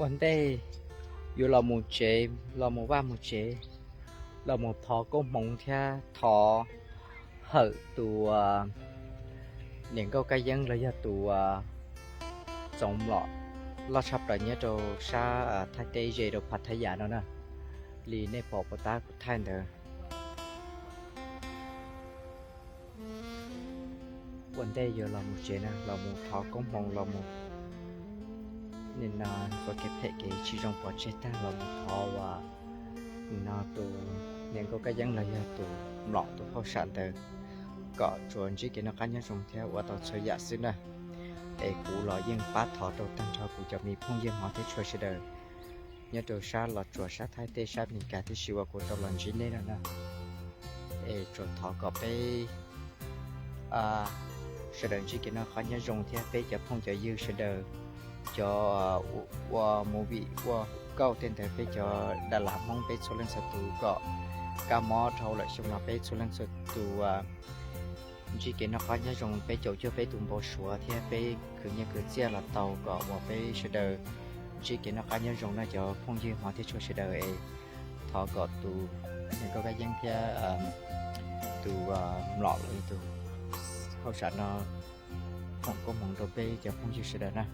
Ua ntej yuav los mus tsev, los mus vaj mus tsev, los mus thov koob hmoov thiab thov hawm tus niam nkauj kab yeeb los yog tus txoov mlom loj tshaj plaws nyob rau sab Thaib teb ze rau Phav Thab Yas no na, li nej pom puas tab kuv thaij ntawd. Ua ntej yuav los mus tsev na, los mus thov koob hmoov los mus, nim no txoj kev phem kev tsis zoo pov tseg tag los mus thov uas nim no tus niam nkauj kab yeeb los yog tus mlom tus hauj sam ntawd kom tsuas ntsib kev noj qab nyob zoo thiab ua tau txhua yam xwb na. Es kuv los yeej pab thov rau tag nrho kuv cov me phooj ywg hmov thiab tshua sawv daws nyob rau sab Los Tsuas, sab Thaib teb, sab Amelikas tib si uas kuv tau los ntsib nej no na. Es tsuas thov kom peb sawv daws ntsib kev noj qab nyob zoo thiab peb cov phooj cov ywg sawv daws, cov ua movie ua kauj tej ntawd, peb cov dav lav Hmoob peb txhua leej txhua tus kom kab mob dhau lawm xyoo no peb txhua leej txhua tus ntsib kev noj qab nyob zoo, peb caum cuag peb tus npau suav thiab peb khwv nyiaj khwv txiaj los tau kom uas peb sawv daws ntsib kev noj qab nyob zoo no cov phooj ywg hmov thiab tshua sawv daws es thov kom tus niam nkauj kab yeeb thiab tus mlom los yog tus hauj sam no foom koob hmoov rau peb cov phooj ywg sawv daws na.